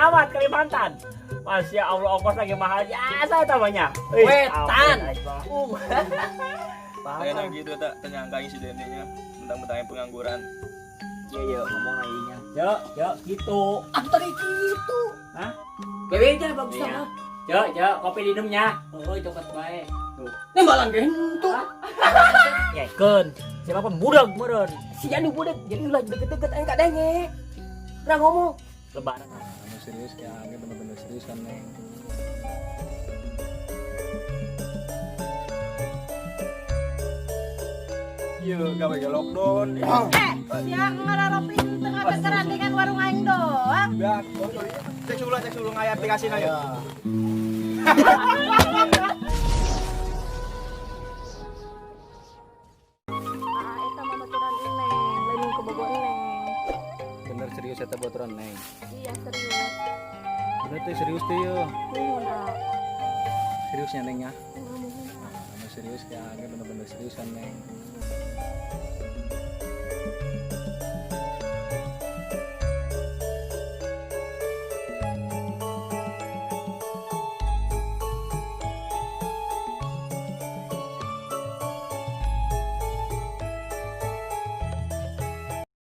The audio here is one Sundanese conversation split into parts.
Pesawat Kalimantan. Masya Allah, ongkos lagi mahal jasa tamanya. Wetan. Kayak gitu tak ternyangka insidennya mentang-mentangnya pengangguran. Iya iya ngomong lagi nya. Cek, cek gitu. Atuh tadi gitu. Hah? Bebeja bagus Iya. sama. Cek, cek kopi minumnya. Oh, coklat bae. Tuh. Ini malang gentu. Nyekeun. Siapa pun budak meureun. Si Anu budak jadi ulah deket-deket aing kadenge. Urang ngomong. Lebaran. Kamu serius ya, ini bener-bener serius kan, Neng. Iya, gawe ge lockdown. Siang ngararopin tengah kerantingan warung aing doang. Ya, cek sulah ngaya aplikasi na ya. Ah, eta mah baturan Neng, lain kebogo Neng. Bener serius eta baturan Neng. Iya serius. Bener tuh serius tuh yo. Nuhun ah. Seriusnya Neng ya. Nuhun ah. Kamu serius ya, ini bener-bener serius kan, Neng.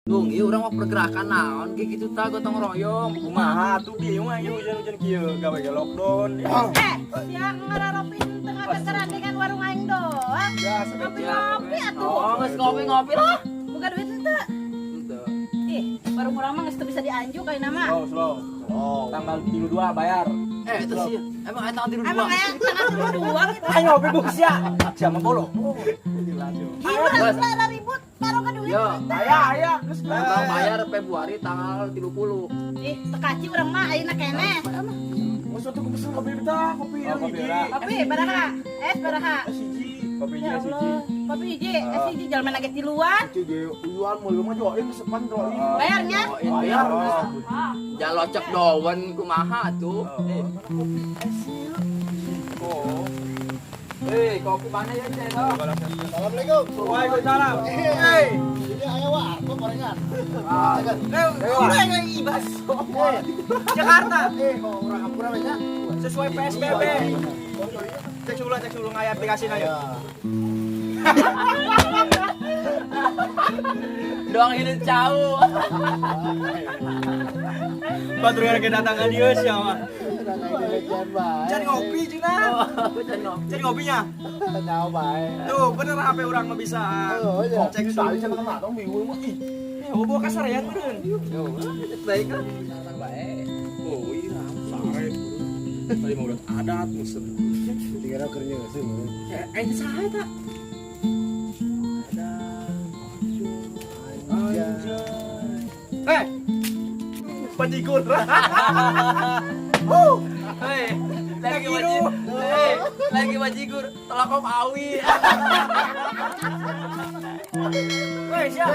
Dung, ieu urang mah pergerakan naon kayak gitu ta gotong royong. Kumaha atuh bingung aing hujan-hujan kieu gawe ge lockdown. Siang ngararopin tengah kerantingan warung aing doang. Ya, Ngopi-ngopi atuh. Oh, geus ngopi-ngopi lah. Buka duit henteu. Henteu. Ih, warung urang mah geus teu bisa dianjuk ayeuna mah. Slow, slow. Oh, tanggal 32 bayar. Eh, itu sih. Emang eta tanggal 32. Emang aya tanggal 32 gitu. Ayo ngopi bung sia. Siapa bolo? Gila, lah ribut taruh ke duit. Yo, Aya, aya, geus Bang bayar Februari tanggal 30. Ih, tekaci urang mah ayeuna keneh. Masa tuh pesen kopi betah, kopi yang hiji. Kopi baraha, es baraha. Es hiji, kopi hiji, Ya es hiji. Allah, kopi hiji, es hiji jalma nage tiluan. Bayarnya? Bayar. Jangan locek dowen kumaha tuh. Oh. Eh, kopi mana ya, Cek? Assalamualaikum. Waalaikumsalam. Hei, ini ayo wah, aku gorengan. Udah nggak ibas. Jakarta. Kok orang Ampura banyak? Sesuai PSBB. Cek sulah ngaya aplikasi na ya. Doang hidup jauh. Batur kedatangan dia siapa? Cari ngopi cina. Cari ngopinya. Tahu bae. Tuh bener HP orang mah bisa. Cek sulah. Tadi saya kena dong bingung mah. Ih, Oh, bawa kasar ya meureun. Baik kan? Baik. Oh iya, sare. Tadi mau udah adat musuh. dikira kerja sih. Eh, itu saha eta? Eh. Bajigur. Hei, lagi bajigur. Hei, lagi bajigur. Telakop awi. Weh, siap.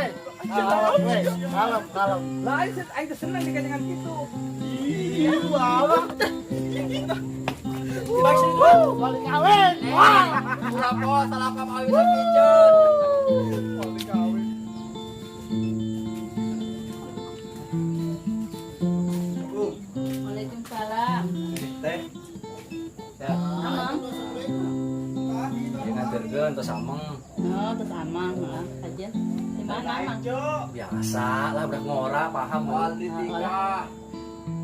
Kalem, weh. Kalem, kalem. Lah aing teh seneng dikajengan kitu. Ih, wah. Balik sini dulu. Balik kawin. Ulah po, telakop awi sapiceun. Balik kawin. Waalaikumsalam. Teh. Ya. Amang. Ya nganterkeun tos ameng. Oh, terus amang lah aja. Di mana amang? Biasa lah budak ngora paham. Wali tiga.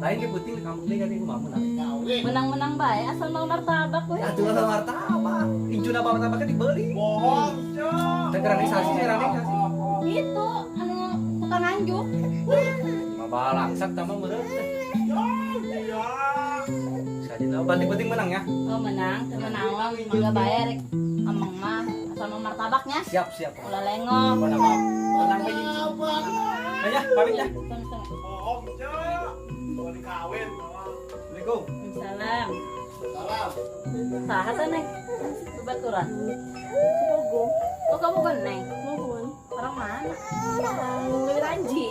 Lain ge penting di kampung teh kan kumaha mun. Menang-menang bae asal mau martabak we. Atuh lah martabak. Incuna martabaknya dibeli. Bohong, Cok. Teh kerani sasi sasi. Itu anu tukang nganjuk. Mabah langsak tambah meureun teh. Saji tahu penting-penting menang ya. Oh, menang, teu menang mah mangga bae rek. Amang mah asal mau martabaknya. Siap, siap. Ulah lengok. Tenang bae. Ayo, pamit ya. Sama-sama. Bohong, Cok. Balik kawin. Assalamualaikum. Waalaikumsalam. Salam. Saha teh, Neng? Baturan. Bogo. Oh, kamu kan, Neng? Nuhun. Orang mana? Orang Leuwi Ranji.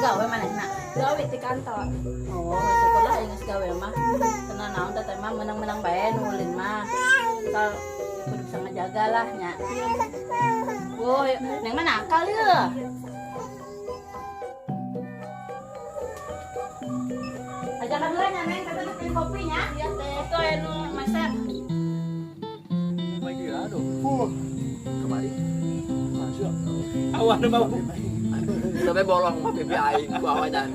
Gawe manehna? Gawe di kantor. Oh, syukurlah aing geus gawe mah. Tenang naon teh mah menang-menang bae nu ulin mah. Asal kudu bisa ngejaga lah nya. Woi, Neng mah nakal ya. Ajakan heula nya Neng, teh bikin kopinya. Iya teh. Itu aya nu meser. Baik ya, aduh. Kemari. Masuk. Awan bau. Sampai bolong mah pipi aing ku awajan.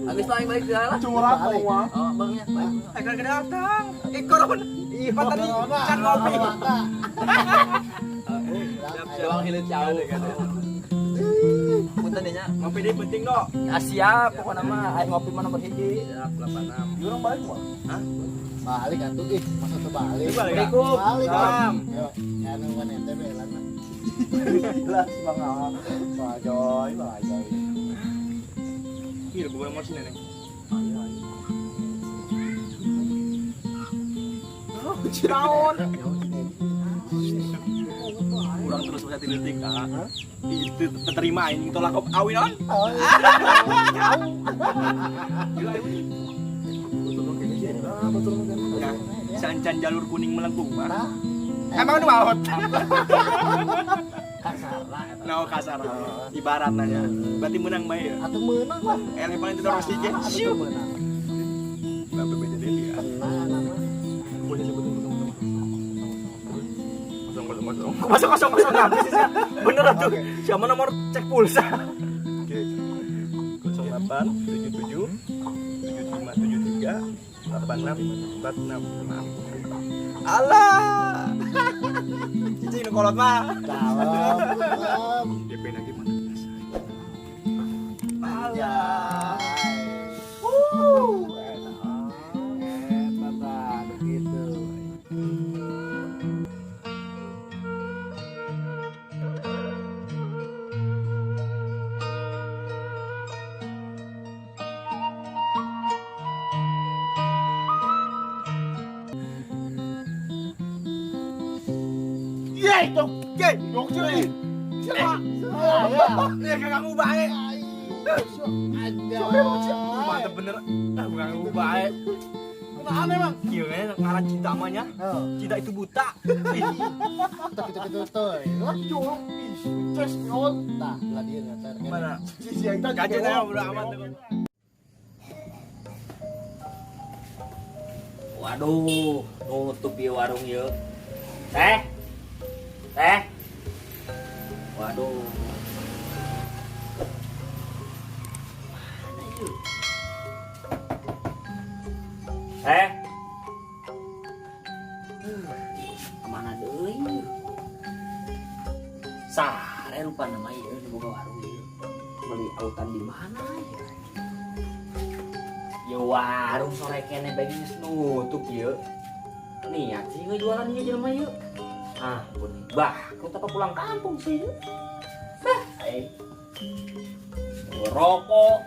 Habis lain balik ke lah. Curhat mah. Oh, bangnya. Ekor gede datang. Ekor pun. Iya, tadi can ngopi. Doang hilir jauh. Punten nya. Ngopi deui penting no. Ah, siap pokokna mah aing ngopi mah nomor hiji. Siap 86. Jurang balik mah. Hah? Balik atuh ih, masa teu balik. Balik. Balik. Salam. Yo, ya nu mana ente belan mah. Jelas Bang Awang. Bang Ajoy, Bang Ajoy. Iya, bukan emosi nenek. Naon? Kurang terus bisa detik ah. Itu terima ini tolak awi non. Sancan jalur kuning melengkung mah. Emang nu maot. Kasar lah. No kasar. Ibarat nanya. Berarti menang bae ya. Atuh menang lah. Ele paling tidak pasti ge. Atuh menang. Bapak beda deui ya. Tenang mah. Boleh sebutin kosong kosong kosong. Kosong kosong kosong habis sih. Bener atuh. Siapa nomor cek pulsa? Oke. 08 77 75 73 86 46. Alah. Cici nu kolot mah. Dalam. DP lagi mana? Alah. Eta begitu. Ya kagak bae. Mantep bener. Ah, ganggu bae. Kenaan emang? Kieu we ngaran cinta mah nya. Cinta itu buta. Gitu-gitu tuh. Lah jorok ih, stres nyon. Tah, lah dia ngeter. Mana? Sisi yang tadi. Kajian aja udah amat. Waduh, nutup ieu warung ieu. Teh. Teh. Waduh. Mana ieu? Teh. Kemana deui? Sare lupa nama ieu nu boga warung ieu. Beli autan di mana ya? Ya warung sore kene bagi geus nutup ieu. Niat sih ngejualan ieu jelema ieu. Ah, pun bah, aku tak pulang kampung sih. Bah, eh. Rokok,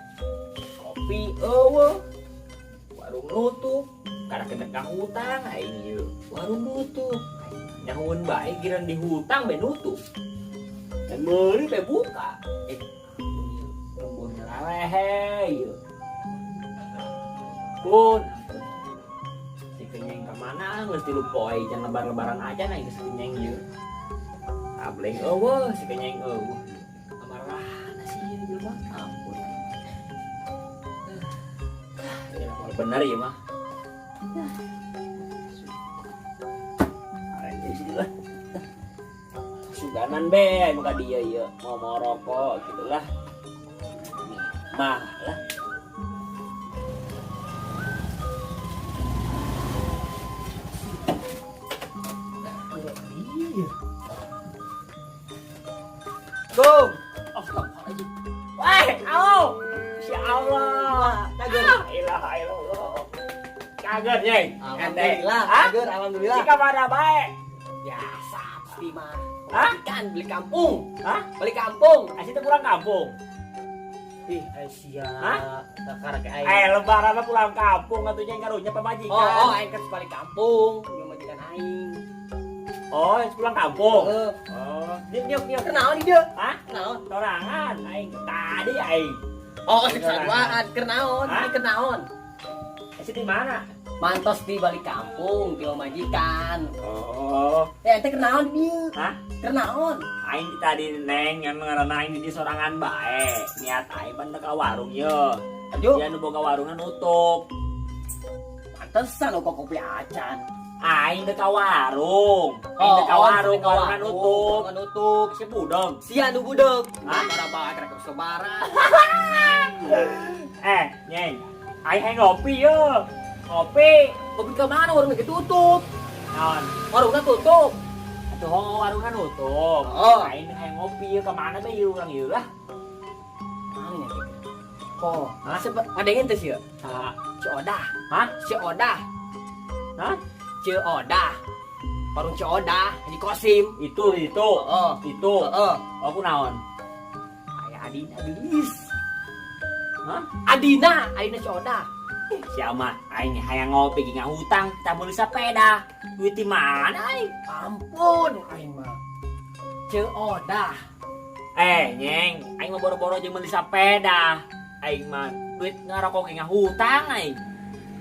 kopi eueuh. Warung nutup, karena kena ka hutang aing ieu. Warung nutup. Nyahueun bae giran di hutang be nutup. Dan meuli be buka. Eh, lembur nyelelehe ieu. Pun si kenyeng kemana geus tilu poe jangan lebar-lebaran aja nah geus kenyeng ieu. Tableng eueuh si kenyeng eueuh. Amarahna sih ieu jelema ampun. Ya bener ieu mah. Arek sih lah. Suganan be anu ka dieu ieu mau rokok gitulah. Mah lah. Go. Wah, alo. Ya Allah. Kaget. Ilaha illallah. Kaget, Nyai. Alhamdulillah, kaget alhamdulillah. Jika mana bae. Biasa pasti mah. Hah? Ikan beli kampung. Hah? Beli kampung. Asih teh pulang kampung. Ih, Aisyah. Hah? Kakak ke aing. Lebaran mah pulang kampung atuh nya karunya pamajikan. Oh, aing kan balik kampung, jeung majikan aing. Oh, pulang kampung. Heeh. Oh, dieu dieu. Kenaon di dieu? Hah? Kenaon? Sorangan aing tadi aing. Oh, saduaan, kenaon, Hah? kenaon. Asih di mana? Mantos di balik kampung, di majikan. Oh. Eh, ente kenaon di dieu? Hah? Kenaon? Aing tadi neng yang ngaranna aing di sorangan bae. Niat aing pan ka warung ye. Aduh. Dia nu boga warungna nutup. Pantesan lo kok kopi acan. Aing teh ka warung. Aing teh ka warung, warungna nutup. Warungna nutup. Si budeg. Sia nu budeg. Hah? Bara bae rek lebaran. Eh, Nyeng. Aing hayang ngopi ye. Ngopi. Kopi ke mana warungnya tutup? Naon? Warungnya tutup. Atuh oh, warungna nutup. Oh. Aing hayang ngopi ye ka mana bae ieu urang ieu lah. Mana ya? Kok? Hah? Ngadengin teh sia? Saha? Si Odah. Hah? Si Odah. Hah? Si Odah. Warung Si Odah, Haji Kosim. Itu. Heeh. Itu. Heeh. Aku naon? Aya Adina gelis. Hah? Adina, Adina Si Odah. Siapa? Aing hayang ngopi ge ngahutang, tah meuli sepeda. Duit di mana aing? Ampun, aing mah. Si Odah. Eh, Nyeng, aing mah boro-boro jeung meuli sepeda. Aing mah duit ngarokok ge ngahutang aing.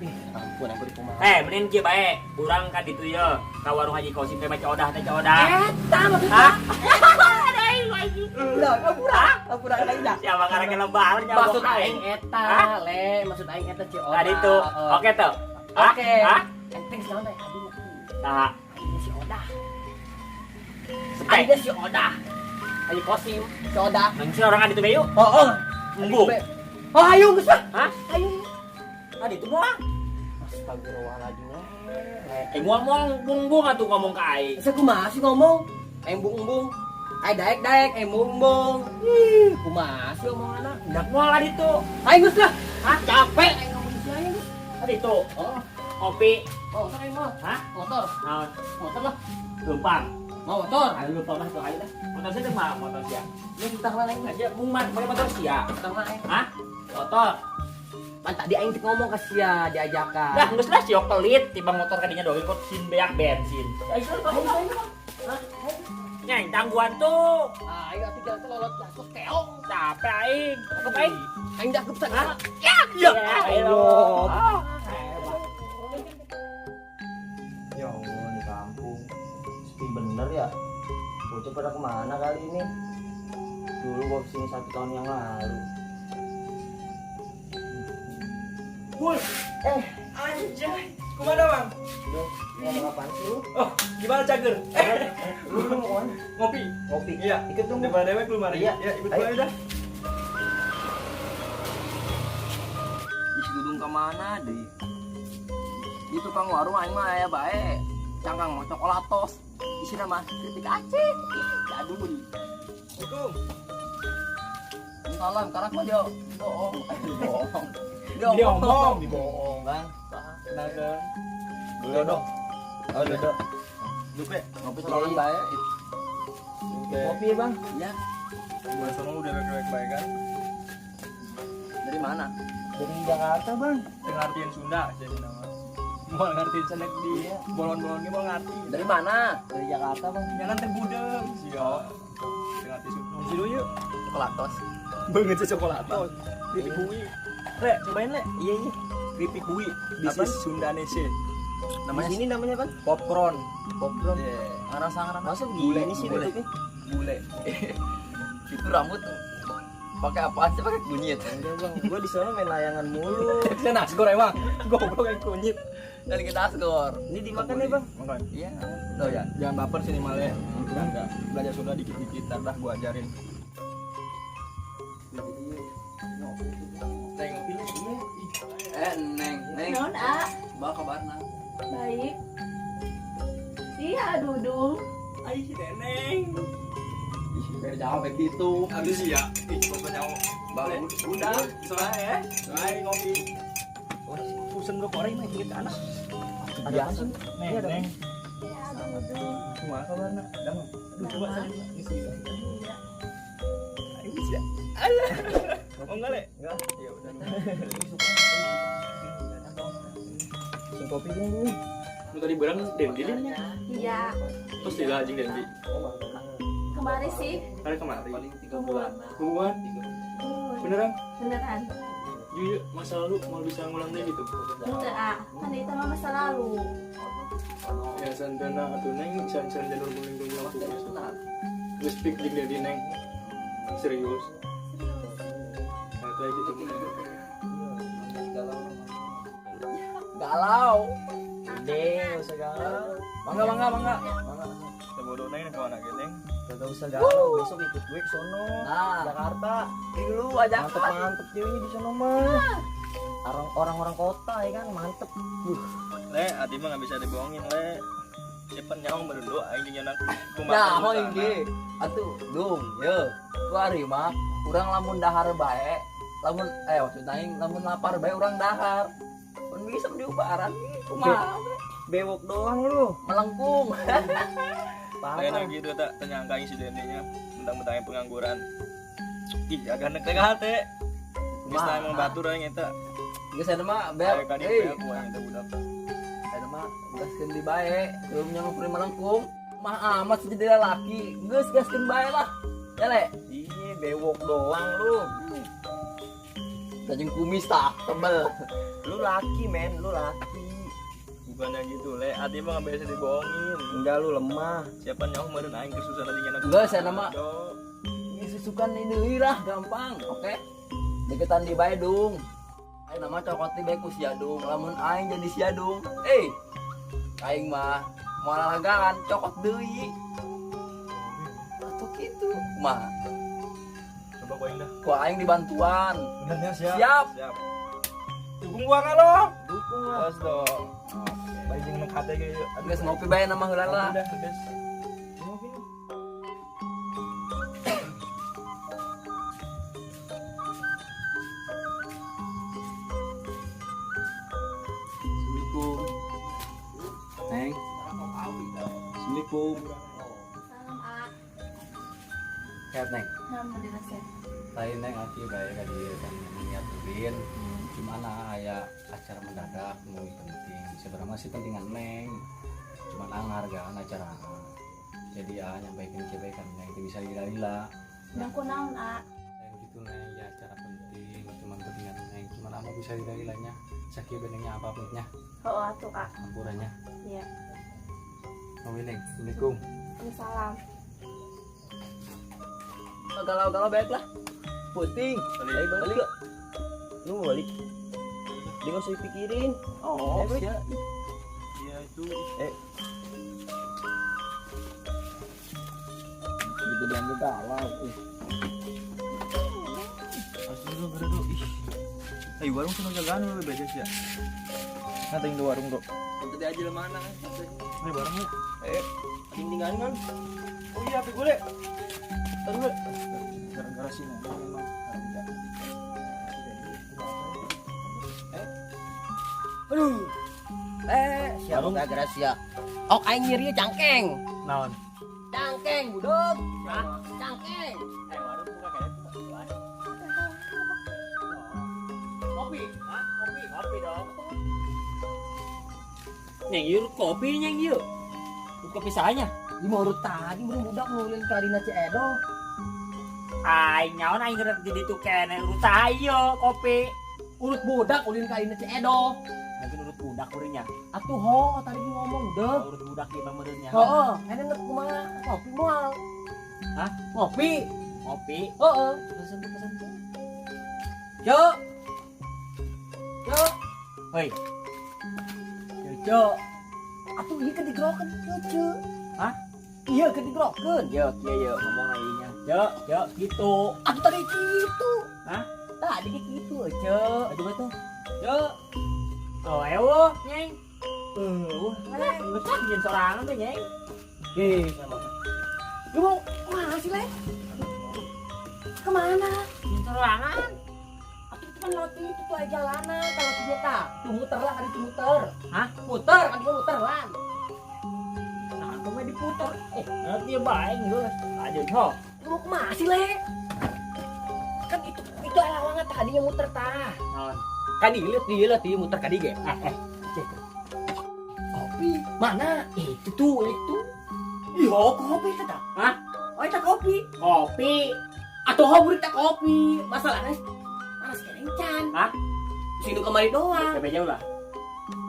Ih, ampun, ampun kumaha. Eh, mending kieu bae. Urang ka ditu ye, ka warung Haji Kosim teh Ceu Odah teh Ceu Odah. Eta maksudna. Hah? Lah, ampura, ampura ka ida. Siapa karek lebaran nyawa Maksud aing eta, Hah? le, maksud aing eta Si Odah. Ka ditu. Heeh. Oke tuh. Hah? Oke. Hah? Enteng naon teh Adina. Saha? Adina Si Odah. Sepek. Adina Si Odah. Haji Kosim, Si Odah. Nang si orang ka ditu bae yuk. Heeh. Embung. Oh, ayo geus lah. Hah? Ayo. Ka ditu moal. Astagfirullahaladzim. Eh, moal-moal bung-bung atuh ngomong ka aing. Masa kumaha sih ngomong? Aing bung-bung. Aing daek-daek, aing bung-bung. Ih, kumaha sih omonganna? Ndak moal ka ditu. Aing geus lah. Hah? Capek aing ngomong geus aing geus. Ka ditu. Oh, Kopi. motor aing mah. Hah? Motor, Naon? motor lah. Leumpang. Mau motor. Ayo lupa mah tuh aing lah. Motor sia teh mah motor sia. Ini utang lah aing. Aja bung mah pakai motor sia. Utang lah aing. Hah? Motor. Pan tadi aing teh ngomong ke sia diajakan. Lah geus lah siok pelit timbang motor kadinya doang kok sin beak bensin. Ayo Aing aing. Hah? Nyeng tangguhan tuh. Ah, aing atuh jalan lolot langsung keong. Capek aing. Aku aing. Aing dah bisa. Hah? Ya, Ya Allah. Ah. Ya Allah, di kampung sepi bener ya. Bocah pada kemana kali ini? Dulu gua kesini 1 tahun yang lalu. Bul. Anjay. Kemana bang? Duh, ngomong apaan sih lu? Oh, gimana Cager? Lu mau kemana? Ngopi. Ngopi. Iya. Ikut dong. Daripada dewek lu mari. Iya. Ya, ikut Ayo. gua udah. Ih, dudung ke mana deh? Di tukang warung aing mah aya bae. Cangkang mah coklatos. Isina mah keripik Aceh. Ih, jadul. Assalamualaikum. Salam karak mah dia bohong. Bohong. Dia Dia ngomong. Dibohong, Bang. Kenalkan. Dodo. Oh, Dodo. Dupe. Ngopi sorangan bae. Oke. Ngopi ya, Bang. Iya. Gua sono udah dewek-dewek bae kan. Dari mana? Dari Jakarta, Bang. Teu ngartiin Sunda jadi nama. Mau ngartiin cenek di bolon-bolon ge mau ngarti. Dari mana? Dari Jakarta, Bang. Jangan teh budeg. Sia. Teu ngarti Sunda. Ngisi dulu yuk. Coklatos. Banget sih coklatos. Keripik bui. Le, cobain le. Iya, iya. Keripik bui. This Apa? is Sundanese. Namanya di sini namanya, Bang? Popcorn. Popcorn. Iya. Ngarasa-ngarasa. Masa begini sih Bule. bentuknya? Bule. Itu rambut pakai apaan sih? Pakai kunyit. Enggak, Bang. Gua di sana main layangan mulu. Itu nasgor emang. Goblok yang kunyit. Dari kita asgor. Ini dimakan nih, Bang. Makan. Iya. Oh ya. Jangan baper sini male. Enggak. Belajar Sunda dikit-dikit, ntar dah gua ajarin. Neng, Neng, Neng. Non, A. Bawa kabarna. Baik. Iya, Dudung. Ai si Neneng. Ih, beda jauh baik gitu. Habis sih ya. Ih, bos nyawa. Bang, udah. Soalnya ya. Soalnya ngopi. Pusing rokok orang mah inget anak. Ada sih? Neng, Neng. Iya, Dudung. Kumaha kabarna? Dang. Aduh, coba saya ini sih. Iya. Ayo sih. Alah. Oh enggak, Le? Enggak. Ya udah. Pesen kopi dong, Bu. Lu tadi bareng Dendi Lin ya? Iya. Terus tidak anjing Dendi. Kemarin sih. Hari kemarin. Paling 3 bulan. Hubungan beneran? Beneran. Jujur, masa lalu mau bisa ngulang deh gitu. Enggak, ah. Kan itu mah masa lalu. Ya santana atuh neng san-san jalur guling guling tuh. Geus speak jeung Dendi neng. Serius. Nah, kayak gitu. Gak Galau. Udah, gak usah galau. Mangga mangga mangga. Mangga. Kita bodoh neng ke mana gini? Gak usah galau, besok ikut gue ke sono. Nah, Jakarta. Lu aja. Mantep mantep ceweknya di sono mah. Orang-orang kota ya kan mantep. Le, ati mah nggak bisa dibohongin le. Siapa nyaong baru doa aing jeung nyanak Nah, hoy ge. Atuh, dung, ye. Ku ari mah urang lamun dahar bae, lamun maksud aing lamun lapar bae urang dahar. Mun bisa diubaran kumaha? Bewok doang lu. Melengkung. Parah gitu tak ternyangka si Deninya mentang-mentang pengangguran. Ih, agak nek teh hate. Geus tah emang batur aing eta. Geus eta mah beak. Hei, aku aing eta budak. Eta mah gaskeun di bae, belum nyamperin melengkung. Mah amat jadi laki, geus gaskeun bae lah. Ya le. Iya, bewok doang lu. Daging kumis tah, tebel. Lu laki men, lu laki. Bukannya gitu le, ati mah nggak biasa dibohongin. Enggak, lu lemah. Siapa nyaho meureun aing kesusahan jeung anak. Enggak, saya nama susukan ini lah gampang, oke? Okay? Deketan di bae dung. Aing nama cokot di bae ku sia dung, lamun aing jadi sia dung. Aing mah moal lalagaan cokot deui. Atuh kitu mah. Coba ku aing dah. Ku aing dibantuan. Benernya siap. Siap. Siap. Dukung gua kan lo? Dukung lah. Terus dong. Bari jeung nek hate ge yeuh. Geus ngopi bae nama heula lah. Udah, geus. Ngopi nih. Assalamualaikum. Neng. Assalamualaikum. Salam A. Sehat Neng. Alhamdulillah sehat. Lain Neng aki bae ka dieu kan niat ulin. Cuman aya acara mendadak mau penting. Sebenarnya masih pentingan Neng. Cuman anghargaan acara. Jadi nyampaikan kebaikan Neng itu bisa lila-lila. Nang kunaon A? Neng gitu Neng ya acara penting, cuman pentingan Neng. Cuman anu bisa lila-lilanya. Sakieu benengnya apa nya? Oh atuh A. Ampurannya. Iya. Mau Neng. Assalamualaikum. Waalaikumsalam. Galau-galau baik lah. Puting. Balik. Balik. Lu mau balik. Dia nggak usah dipikirin. Oh, iya. Iya itu. Gitu doang gue galau. Asli lu beradu. Ih. Eh, warung sono jagaan lu beres ya. Ngatain di warung, Bro. Tadi aja mana? Ini barang lu. Tinggalin kan. Oh iya, HP gue, Le. Taruh, Le. Gara-gara sih ngomong emang harga. Aduh. Siapa gara-gara sia? Ok aing nyeri cangkeng. Naon? Cangkeng buduk. Hah? Cangkeng. Warung buka kayaknya. Kopi. Hah? Kopi. Kopi dong. Nyeng ieu kopi nyeng ieu. Kopi sahanya. Di mau urut tadi baru budak ngulin karina Ceu Edo. Aing nyaon aing geus jadi tuh kene urut ayo kopi. Urut budak ulin karina Ceu Edo. Mungkin urut budak urutnya. Atuh ho tadi ngomong deh. Urut budak ieu mah meureunnya. Heeh, enak nek kumaha kopi moal. Hah? Ngopi. Ngopi. Heeh. Pesen pesen. Yo. Yo. Hoi. Yo. Atuh ieu keur digerokeun lucu. Hah? Iya keur digerokeun. Yo, kieu yo ngomong aingnya. Yo, yo gitu. Atuh tadi kitu. Hah? Tadi kitu, Ceu. Aduh betul. Yo. Oh, ewo, nyeng. Geus nyen sorangan teh, nyeng. Ge, sama. Lu mau kemana sih, Le? Kemana? Nyen sorangan. Atuh itu kan lewat itu tuh aja jalanan, kalau dia tak. Tuh muter lah, kali itu muter. Hah? Muter, kan dia muter lan. Nah, aku mah diputer. Nanti dia bae geus. Aja ho. Lu mau kemana sih, Le? Kan itu lawangan tadi yang muter tah. Naon? Kan dilihat dia muter kadi ge. Cek. Kopi mana? Itu tuh, itu. Iya, kopi itu tak? Hah? Oh, itu kopi. Kopi. Atau ho beri tak kopi. Masalahnya mana sekarang can? Hah? Sini kemari doang. Bebe jauh lah.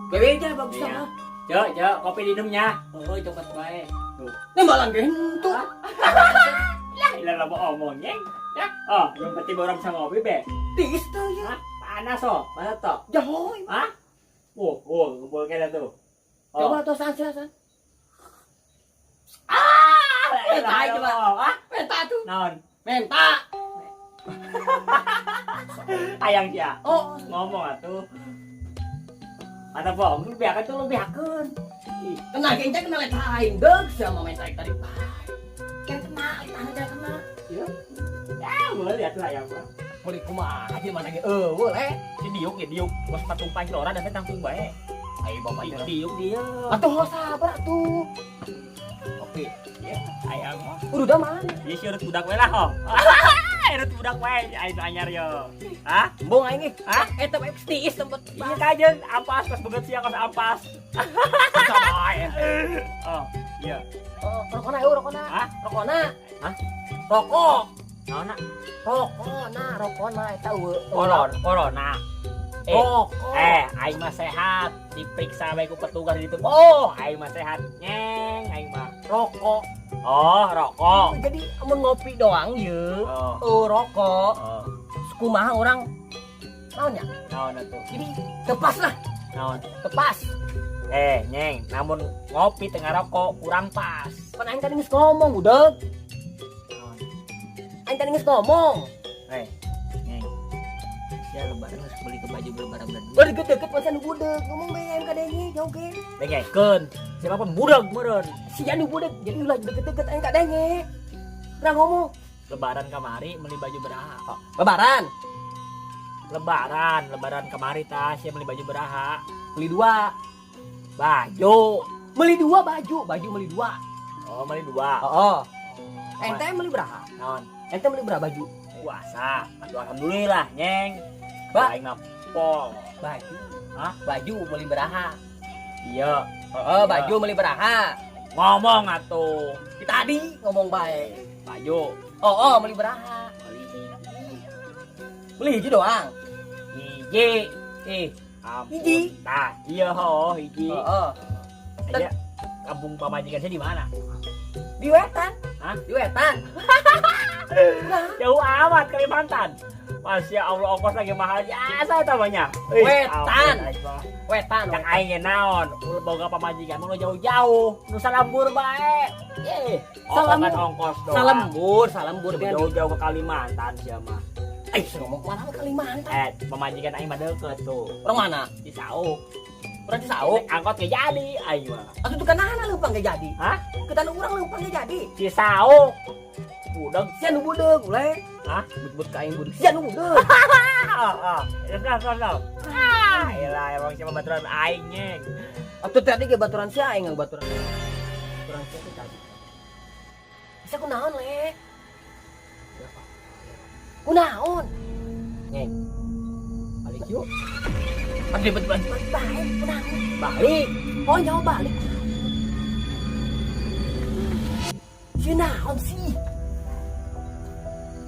Bebe aja bagus Iya. sama. Cek, cek, kopi minumnya. Oh, coklat bae. Tuh. Ini malah gentu. Lah, ilah lah omong nyeng. Ya, oh, yang penting orang bisa ngopi be. Tis tuh ya. Hah? Panas oh, panas toh. Jauh. Hah? Oh, oh, ngumpul kene tuh. Oh. Coba tuh san san. Ah, Minta coba. Ah, Minta tuh. naon? Minta. Hayang sia. Oh, Ngomong atuh. Ada bohong, lu beakeun tuh lu beakeun. Ih, kena genca kena let aing deuk sama minta tadi. Kan kena, tanah jangan kena. Ya, boleh atuh hayang mah. Beli kumaha aja mana ge eueuh le. Si diuk ya diuk, bos patung panclora dan tanggung bae. Ayo bapak Ih, diuk dia. Atuh sabar atuh. Oke, Ya, hayang mah. udah mana? Ieu si urut budak we lah, ho. Urut budak we aing anyar yo. Hah? Embung aing ih. Hah? Eta mah tiis tempat. Iya kajen ampas kos beget sia kos ampas. Sama aing. Oh, iya. Oh, rokona eueuh rokona. Hah? Rokona. Hah? Rokok. Naon nak? Rokona, rokona eta eueuh. Corona, corona. Eh, Rokok. Aing mah sehat. Diperiksa bae ku petugas di ditu. Oh, aing mah sehat. Nyeng, aing mah. Rokok. Oh, rokok. Jadi amun ngopi doang ye. Oh. Oh, rokok. Oh, Kumaha orang naon nya? naon atuh? Jadi tepas lah, Naon? tepas. Eh, nyeng, namun ngopi tengah rokok kurang pas. Pan aing tadi geus ngomong budak. Naon? Aing tadi geus ngomong. Eh, nyeng. Sia lebaran harus beli ke baju lebaran bener. Baru deket-deket pasan budak ngomong bae aing kadenge jauh ge. Dengekeun. Siapa budak meureun? Sia nu budak jadi ulah deket-deket aing kadenge. Urang ngomong. Lebaran kamari beli baju beraha. Lebaran Lebaran, lebaran kamari tah sia beli baju beraha. beli dua. Baju. Beli dua baju, baju beli dua. Oh, beli dua. Oh. Ente beli berapa? Naon? Ente beli berapa baju? Puasa. Aduh, alhamdulillah, nyeng. Ba. Aing mah pol. Baju. Hah? Baju beli beraha. Iya. Oh, baju beli beraha. Ngomong atuh. Tadi ngomong baik. Baju. Oh, oh beli beraha. Beli hiji. Beli hiji doang. Hiji. Ih, ampun. Hiji. Tah, iya ho, hiji. Oh, oh. Aja kampung pamajikan saya di mana? Di wetan. Hah? Di wetan. Jauh amat Kalimantan. Masya Allah ongkos lagi mahal jasa tambahnya. Wetan. Wetan. Yang aing ge naon, ulah boga pamajikan mah jauh-jauh, nu salambur bae. Eh, Salam salam ongkos doang. salembur, salembur kan. Jauh-jauh ke Kalimantan sia mah. Eh, ngomong kemana ke Kalimantan? Eh, pamajikan aing mah deket tuh. Orang mana? Di Sauk. Orang di Sauk. Naik angkot ge jadi aing mah. Atuh tuh kana leumpang ge jadi. Hah? Ketan urang leumpang ge jadi. Di Sauk. Budeg. Sia nu budeug, le. Hah? But-but ka aing budeug. Sia nu budeug. Ah, ah. Ya, sok, sok. Ah, elah emang siapa baturan aing nyeng. Atuh tadi ge baturan sia aing baturan. Baturan sia teh tadi. Bisa kunaon, le? Kunaon? Nyeng. Balik yuk. Balik balik balik balik kunaon? Balik. Oh, nyawa balik. Si naon sih?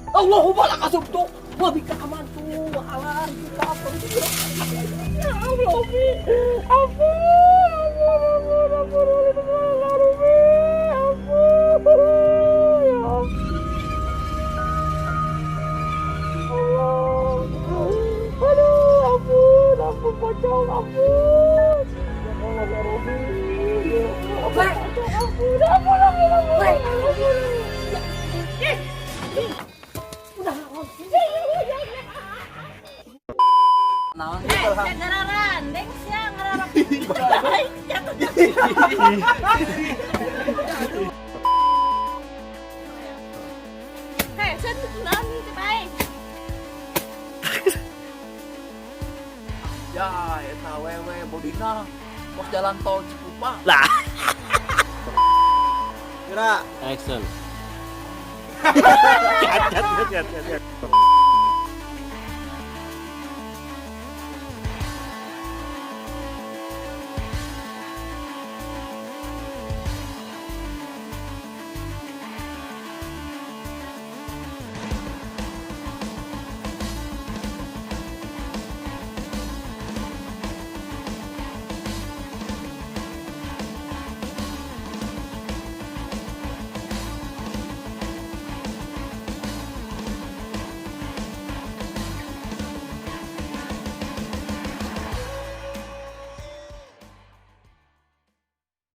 Allahumma laka subtu wa bika amantu wa ala rizqika afdal. Ya Allah, Umi. Ampun, ampun, ampun, ampun, ampun, Umi. Ampun. Ya Allah. Aduh, ampun, ampun, pocong, ampun. Ya Allah, ya Rabbi. Ya Allah. Ampun, ampun, ampun, ampun, ampun. Naon? Eh, sia ngararandeng sia ngararap. Hei, sia tuh naon nih teh bae. Ya, eta wewe bodina pos jalan tol Cikupa. Lah. Kira. Action. Cat, cat, cat, cat, cat.